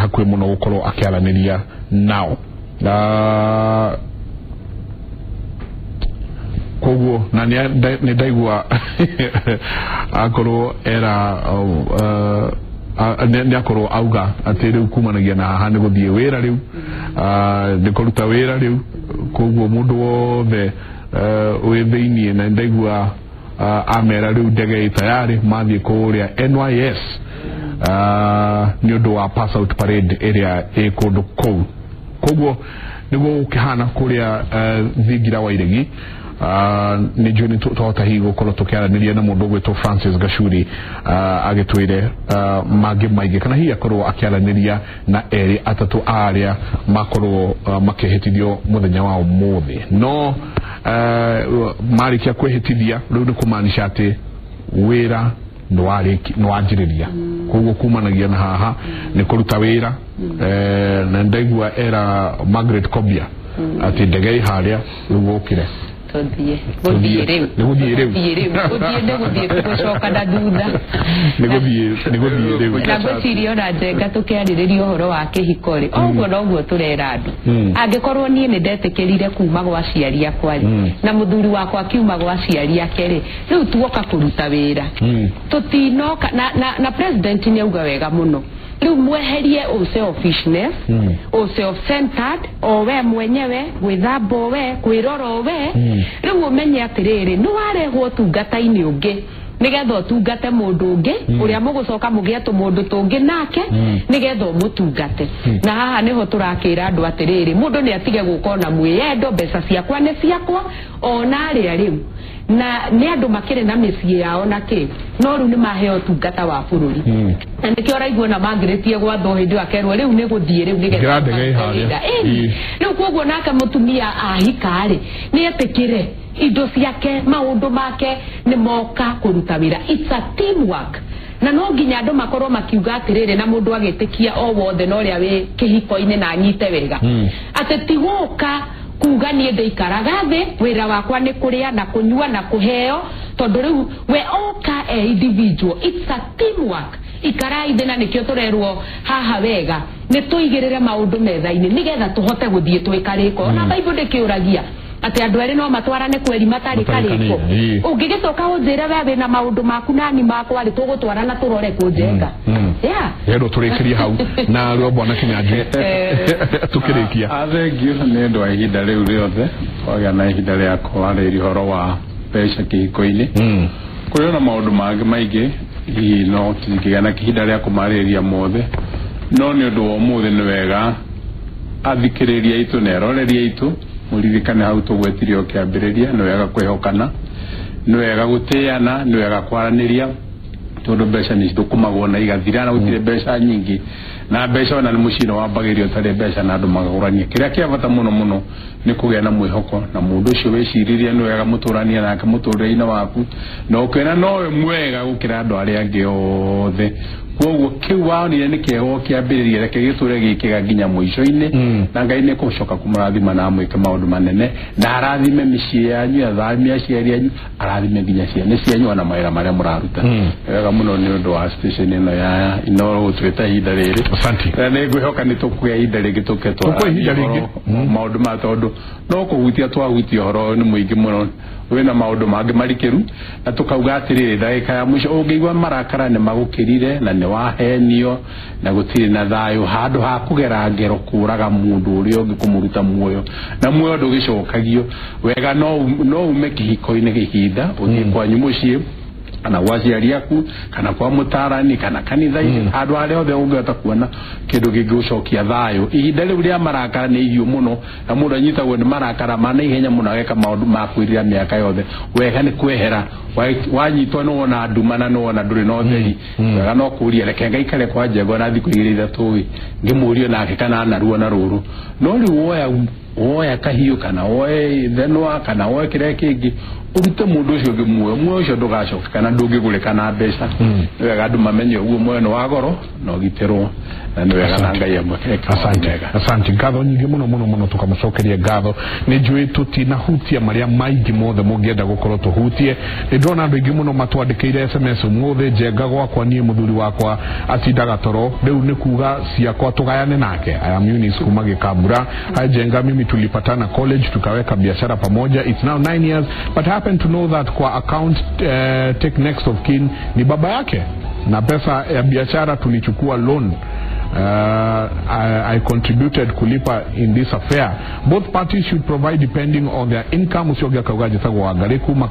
hakuhĩ mũno gũkorwo akĩaranĩria nao. Koguo na nĩ ndaigua akorwo era nĩ akorwo auga atĩ rĩu kumanagia na haha nĩ gũthiĩ wĩra rĩu, nĩ kũruta wĩra rĩu. Koguo mũndũ wothe wĩ thĩiniĩ, na ndaigua amera rĩu ndege ĩ tayarĩ mathiĩ kũrĩa NYS nĩ ũndũ wa pass out parade ĩrĩa ĩ kũndũ kũu. Koguo nĩguo gũkĩhana kũrĩa thingira wa iregi. Nĩ njũĩ nĩ twahota hihi gũkorwo tũkĩaranĩria na mũndũ ũgwĩtwo Francis Gachuri, agĩtwĩre mangĩ maingĩ, kana hihi akorwo akĩaranĩria na erĩ atatũ arĩa makorwo makĩhĩtithio mũthenya wa ũmũthĩ. No marĩkia kwĩhĩtithia rĩu nĩ kũmaanisha atĩ wĩra nĩ wanjĩrĩria. Koguo kumanagia na haha nĩ kũruta wĩra. Na ndaigua era Margaret Kobia atĩ ndege ĩ harĩa rĩu ũkĩre. Tũthiĩ gũthiĩ rĩu. Nĩ gũthiĩ rĩu. Gũthiĩ rĩu, gũthiĩ nĩ gũthiĩ, gũcoka na thutha. Nĩ gũthiĩ, nĩ gũthiĩ rĩu. Na ngwĩciria ona Njenga tũkĩarĩrĩria ũhoro wa kĩhiko rĩ, o ũguo noguo tũrera andũ. Angĩkorwo niĩ nĩ ndetĩkĩrire kuma gwa aciari akwa rĩ, na mũthuri wakwa akiuma gwa aciari ake rĩ, rĩu tuoka kũruta wĩra, tũtinoka na president nĩ auga wega mũno, rĩu mweherie o selfishness, o self-centered, o we mwenyewe gwĩthamba, o we kwĩrora, o we. Rĩu ũmenye atĩrĩrĩ, nĩ warehwo ũtungata-inĩ ũngĩ nĩgetha ũtungate mũndũ ũngĩ ũrĩa mũgũcoka mũgĩe tũmũndũ tũngĩ nake nĩgetha ũmũtungate. Na haha nĩho tũrakĩra andũ atĩrĩrĩ, mũndũ nĩ atige gũka ona mwĩyendo, mbeca ciakwa nĩ ciakwa, ona arĩa rĩu na nĩ andũ makĩrĩ na mĩciĩ yao na kĩ, no rĩu nĩ maheo ũtungata wa bũrũri. Na nĩkĩo ũraigua na mangĩrĩtie gwathwo hĩndĩ ĩyo akerwo rĩu nĩ gũthiĩ rĩu nĩgetha Ngĩra ndege ĩ harĩa. wĩra. Ĩni. Rĩu koguo nake mũtumia ahika rĩ, nĩ etĩkĩre indo ciake, maũndũ make nĩ moka kũruta wĩra. It's a teamwork, na no nginya andũ makorwo makiuga atĩrĩrĩ, na mũndũ agĩtĩkia o wothe na ũrĩa wĩ kĩhiko-inĩ na anyite wega atĩ ti gũka kuga niĩ ndĩikaraga thĩ, wĩra wakwa nĩ kũrĩa na kũnyua na kũheo, tondũ rĩu we oka e individual. It's a teamwork. Ikarai thĩ, na nĩkĩo tũrerwo haha wega nĩ tũigĩrĩre maũndũ metha-inĩ nĩgetha tũhote gũthiĩ twĩ karĩko. Ona Bible ndĩkĩũragia atĩ andũ erĩ no matwarane kweri matarĩ Matarĩ karĩko. karĩko, ĩĩ. Ũngĩgĩcoka ũnjĩre we wĩna maũndũ maku nani makwa rĩ, tũgũtwarana tũrore kũnjenga. Yeah. Rero tũrĩkĩrie hau na rĩo bwana Kinyanjui tũkĩrĩkia. Thengiũ nĩ ũndũ wa ihinda rĩu rĩothe twagĩa na ihinda rĩa kwarĩria ũhoro wa mbeca kĩhiko-inĩ. Kũrĩ ona maũndũ mangĩ maingĩ hihi no tũtingĩgĩa na ihinda rĩa kũmarĩrĩria mothe, no nĩ ũndũ wa ũmũthĩ nĩ wega athikĩrĩria aitũ na eroreri aitũ mũririkane hau tũgwetirie o kĩambĩrĩria, nĩ wega kwĩhokana, nĩ wega gũtĩana, nĩ wega kwaranĩria, tondũ mbeca nĩ cithũkũmagwo na igathira na gũtirĩ mbeca nyingĩ, na mbeca ona nĩ mũciĩ nĩ wambagĩrĩria ũtarĩ mbeca na andũ magagũrania. Kĩrĩa kĩa bata mũno mũno nĩ kũgĩa na mwĩhoko na mũndũ ũcio wĩciririe nĩ wega mũtũranie nake mũtũrĩre-inĩ waku, na ũkĩona nowe mwega gũkĩra andũ arĩa angĩ othe. Koguo kĩu wonire nĩ kĩega ũkĩambĩrĩria, reke gĩtũre gĩkĩga nginya mũico-inĩ. Na Ngai nĩ kũcoka kũmũrathima na amwĩke maũndũ manene, na arathime mĩciĩ yanyu, athame aciari anyu, arathime nginya ciana cianyu ona mawĩra marĩa mũraruta. Nĩ wega mũno nĩ ũndũ wa station ĩno ya Inooro gũtwĩta ihinda rĩrĩ. Asante. Na nĩ ngwĩhoka nĩ tũkũgĩa ihinda rĩngĩ tũke Tũkũgĩa ihinda rĩngĩ. Maũndũ maya, tondũ no kũhutia twahutia ũhoro nĩ mũingĩ mũno wĩna maũndũ mangĩ marikĩru. Na tũkauga atĩrĩrĩ, ndagĩka ya mũico, ũngĩigua marakara nĩ magũkĩrire na nĩ wahenio na gũtirĩ na thayũ, handũ ha kũgera ngero kũraga mũndũ ũrĩa ũngĩ, kũmũruta muoyo, na muoyo ndũgĩcokagio wega, no ume kĩhiko-inĩ ihinda ũthiĩ kwanyu mũciĩ kana gwa aciari aku kana kwa mũtarani kana kanitha-inĩ, handũ harĩa hothe ũngĩhota kuona kĩndũ kĩngĩgũcokia thayũ. Ihinda rĩu rĩa marakara nĩ ihiũ mũno, na mũndũ anyitagwo nĩ marakara ma naihenya mũno ageka maũndũ ma kwĩrira mĩaka yothe. Wega nĩ kwehera. Wanyitwo nĩ wona nduma na nĩ wona ndũrĩ na ũtheri, wega no kũria, reke ngaikare kwa Njengo na thikũ 2 3 ĩ, ngĩmũrie nake kana anaruo na rũrũ. No rĩu woya Woya kahiũ kana woe thenwa kana woe kĩrĩa kĩngĩ, ũrute mũndũ ũcio ũngĩ muoyo. Muoyo ũcio ndũgacoka kana ndũngĩgũrĩka na mbeca. Nĩ wega andũ mamenye ũguo, muoyo nĩ wa goro na ũgitĩrwo, na nĩ wega na Ngai amwĩke. Asante, asante. Ngatho nyingĩ mũno mũno mũno, tũkamũcokeria ngatho. Nĩ njũĩ tũtinahutia marĩa maingĩ mothe mũngĩenda gũkorwo tũhutie. Nĩ ndĩrona andũ aingĩ mũno matwandĩkĩire SMS ũmũthĩ. Njenga gwakwa niĩ mũthuri wakwa atindaga toro, rĩu nĩ kuga ciakwa tũgayane nake. I am Eunice kuma Gikambura. Hi Njenga, mimi tulipatana college, tukaweka biashara pamoja. It's now 9 years, but I happen to know that kwa account take next of kin ni baba yake, na pesa ya biashara tulichukua loan. I contributed kulipa in this affair. Both parties should provide depending on their income. Ucio ũngĩ akauga njĩtagwo Wangari kuma